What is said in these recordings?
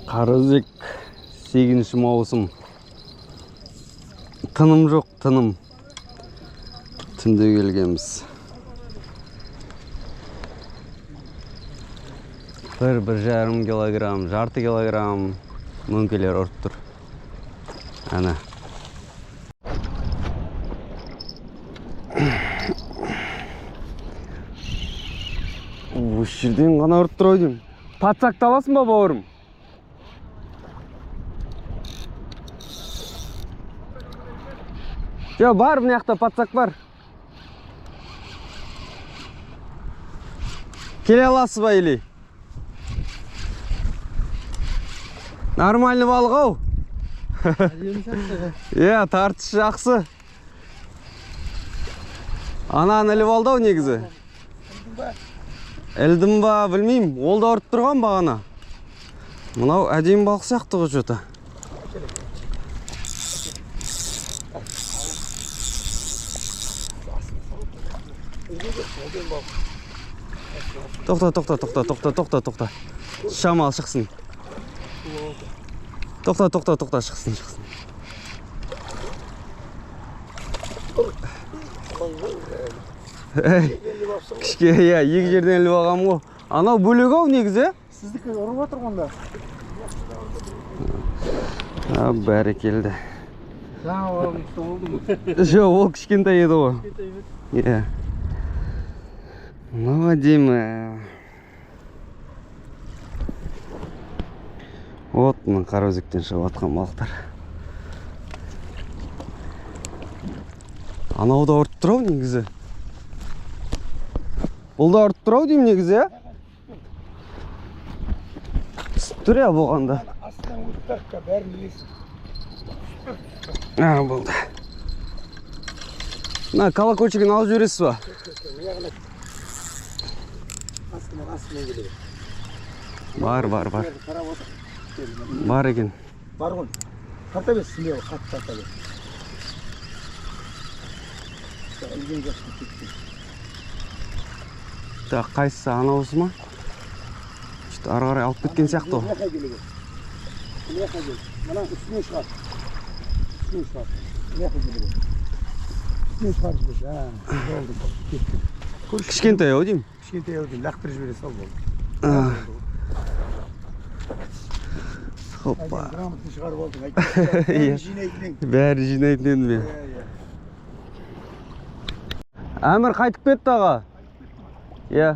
Қараөзек 8 маусым. Тыным жоқ, тыным. Түнде келгенбіз. Бір жарым килограмм, жарты килограмм мөңкелер ұрып тұр. Ана. Осы жерден ғана ұрып тұр ау деймін. Подсакты аласың ба, бауырым? Жоқ, бар, мына жақта подсак бар. Келе аласыз ба или? Нормальный балық ау. Иә, тартыс жақсы. Ананы іліп алды ау негізі. Ілдім ба, білмеймін. Ол да ұрып тұрған бағана. Мынау әдемі балық сияқты ғой что-то. Тоқта, тоқта, тоқта, тоқта, тоқта, тоқта. Шамал шықсын. Тоқта, тоқта, тоқта, шықсын, шықсын. Эй, кішке, иә, екі жерден іліп алғанмын ғой. Анау бөлек ау негізі, ә? Сіздікі ұрып отыр онда. А, бәрекелді. Жаңа алып болды ма? Жоқ, ол кішкентай еді ғой. Иә. Мынау әдемі. Вот мына Қараөзектен шығып жатқан балықтар. Анау да ұрып тұр ау негізі. Бұл да ұрып тұр ау деймін негізі, ә? Түсіп тұр иә болғанда. Астынан өтті, бәрін білесің. А, болды. Мына колокольчигін алып жібересіз ба? Астынан келеді. Бар, бар, бар. Бар екен. Бар ғой. Тарта бер, смело, қатты тарта бер. Ілген жоқсың, кетті. Так, қайсысы, анауысы ма? Что-то ары қарай алып кеткен сияқты ғой. Мына жаққа келеді. Мына жаққа кел. Мына үстіне шығар. Үстіне шығар. Мына жаққа келеді. Үстіне шығарып жібер. А, болды, болды, кетті. Көрші. Кішкентай ау деймін. Кішкентай ау деймін, лақтырып жібере сал болды. Хоппа. Грамотно шығарып алдың, айт. Иә. Бәрін жинайтын едің. Бәрін жинайтын едім мен. Иә, иә. Әмір қайтып кетті аға. Иә.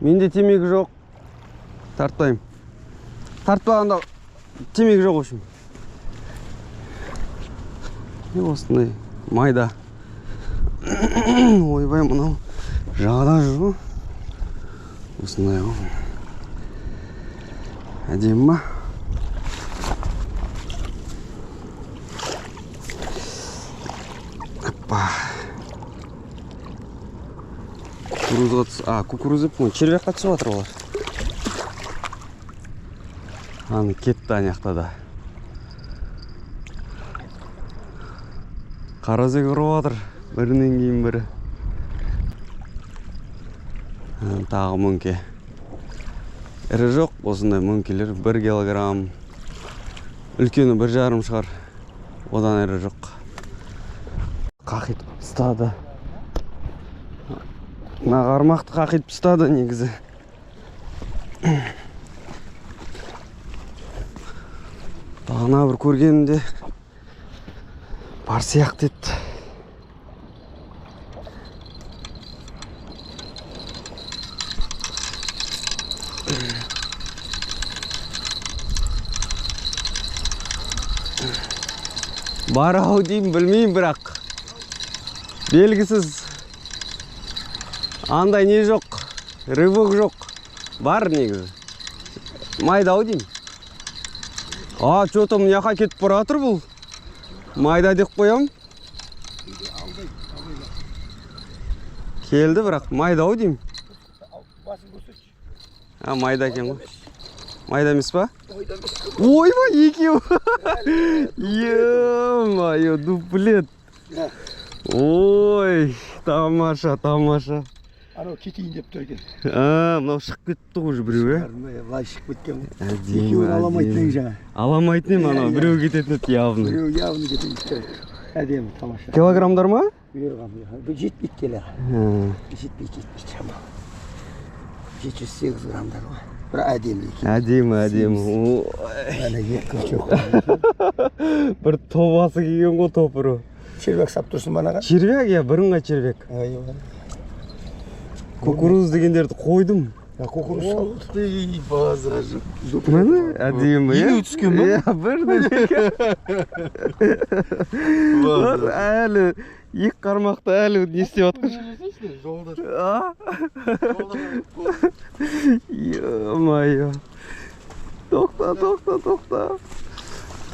Менде темекі жоқ. Тартпаймын. Тартпағанда темекі жоқ, в общем. Не осындай майда. Ойбай, мынау жағада жүр ғой. Осындай ғой. Әдемі ма? Оппа. Кукурузға түс-, а, кукуруз деп қой, червякқа түсіп жатыр олар. Аны кетті ана жақта да. Қараөзек ұрып жатыр, бірінен кейін бірі. Тағы мөңке. Ірі жоқ, осындай мөңкелер 1 килограмм. Үлкені бір жарым шығар. Одан ірі жоқ. Қақитып тастады. Мына қармақты қақитып тастады негізі. Бағана бір көргенімде бар сияқты еді. Бар ау деймін, білмеймін бірақ. Белгісіз. Андай не жоқ, рывок жоқ. Бар негізі. Майда ау деймін. А, чё-то мына жаққа кетіп бара жатыр бұл. Майда деп қоям. Келді бірақ майда ау деймін. Басын көрсетші. А, майда екен ғой. Майда емес па? Ойбай, екеу. Е-мое, дуплет. Ой, тамаша, тамаша. Анау кетейін деп тұр екен. А, мынау шығып кетті ғой уже біреу, иә? Былай шығып кеткен ғой. Әдемі, Екеуін аламайтын әдемі. ең жаңа. Аламайтын ем анау, Иә, біреу кететін еді явно. Біреу явно кетейін деп тұр. Әдемі, тамаша. Килограммдар ма? Бұйырған, бұйырған. Бұл жетпейді келі. Жетпейді, жетпейді шамалы. 708 граммдар ғой. Бір әдемі екен. Әдемі, әдемі. Ой, Әне екі жоқ. бір тобасы келген ғой топыры. Червяк сап тұрсың ба анаға? Червяк, иә, бірыңғай червяк. Ай, Кукуруз дегендерді қойдым. Кукуруз салып. Ты базар жоқ. Міне, әдемі, иә? Елу түскен ба? Иә, бірден екі. Әлі екі қармақты әлі не істеп жатыр? Жолда. А? Ё-моё. Тоқта, тоқта, тоқта.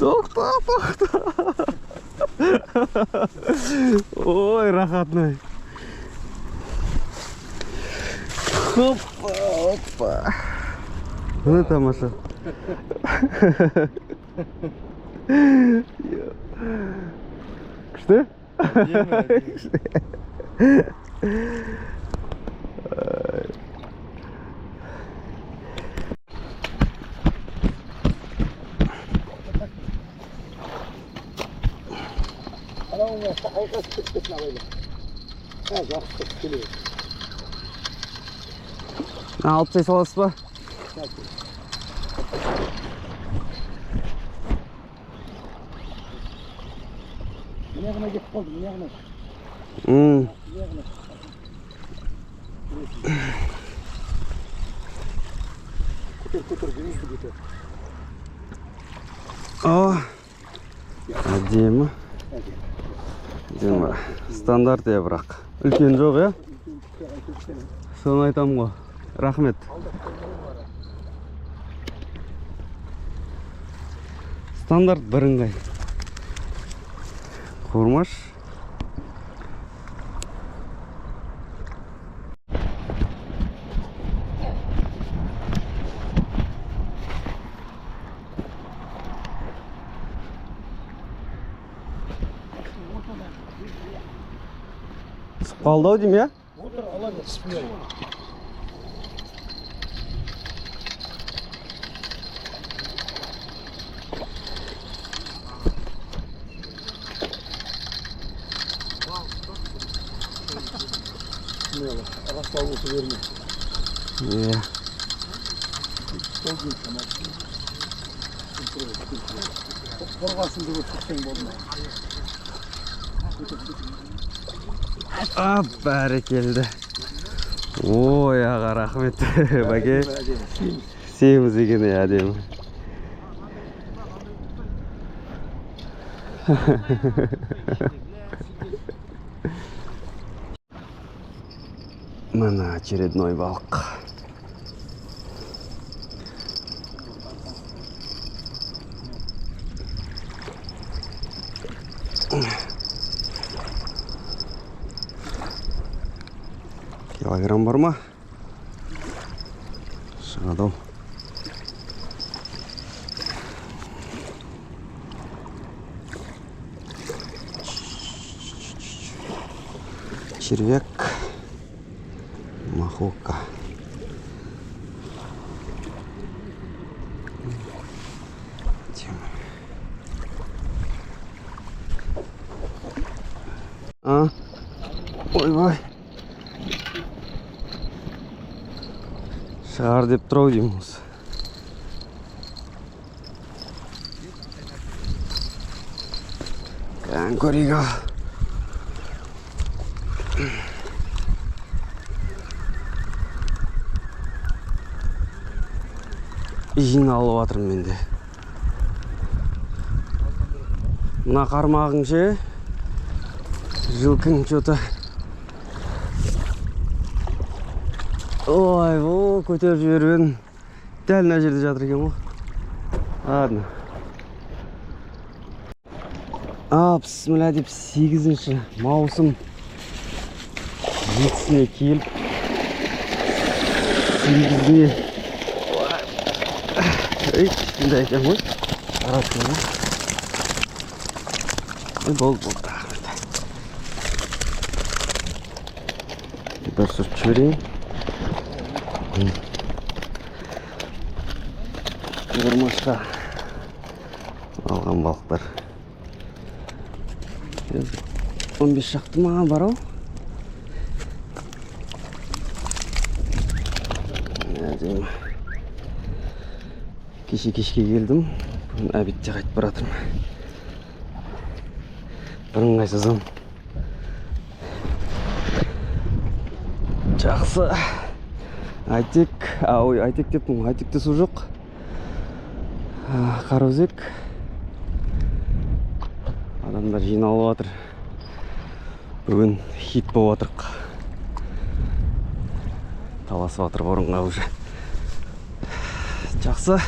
Тоқта, тоқта. Ой, рахатный. Хоппа, опа. Міне тамаша. Күшті? Анау айқасып кетпесін абайла. Ә, жақсы келе. Алып тастай саласыз ба? Мына ғана кетіп қалды, мына ғана. Мына ғана. Көтер, көтер, жүзді көтер. О, әдемі. Әдемі. Әдемі. Стандарт иә бірақ. Үлкен жоқ, иә? Соны айтамын ғой. Рахмет. Стандарт бірыңғай. Қуырмаш. Түсіп қалды ау деймін, иә? Отыр, ала бер. Смело. Расслабился, верно. Иә. Қорғасынды көріп кетсең болды ма? А, бәрекелді. Ой, аға, рахмет. Бәке. Әдемі. Семіз екен, иә, әдемі. Міне очередной балық. Килограмм бар ма? Шығады ау. Червяк, маховка. А? Ойбай. Шығар деп тұр ау деймін осы. Кән көрейік ал. Жиналып жатырмын мен де. Мына қармағың ше, жылқың чё-то. Ой, о, көтеріп жіберіп едім. Дәл мына жерде жатыр екен ғой. Ладно. А, бісміллә деп 8 маусым 7-сіне келіп, 8-іне. Ей, кішкентай екен ғой. Қарасын ғой. Ой, болды, болды, рахмет. Бір сүртіп жіберейін. Ормашқа алған балықтар. 15 шақты ма бар ау? Әдемі. Кеше кешке келдім. Бүгін обедте қайтып бара жатырмын. Бір ыңғайсызым. Жақсы. Айтек, ой, Айтек деппін ғой. Айтекте су жоқ. Қараөзек. Адамдар жиналып жатыр. Бүгін хит болып жатырық. Таласып жатыр орынға уже. Жақсы.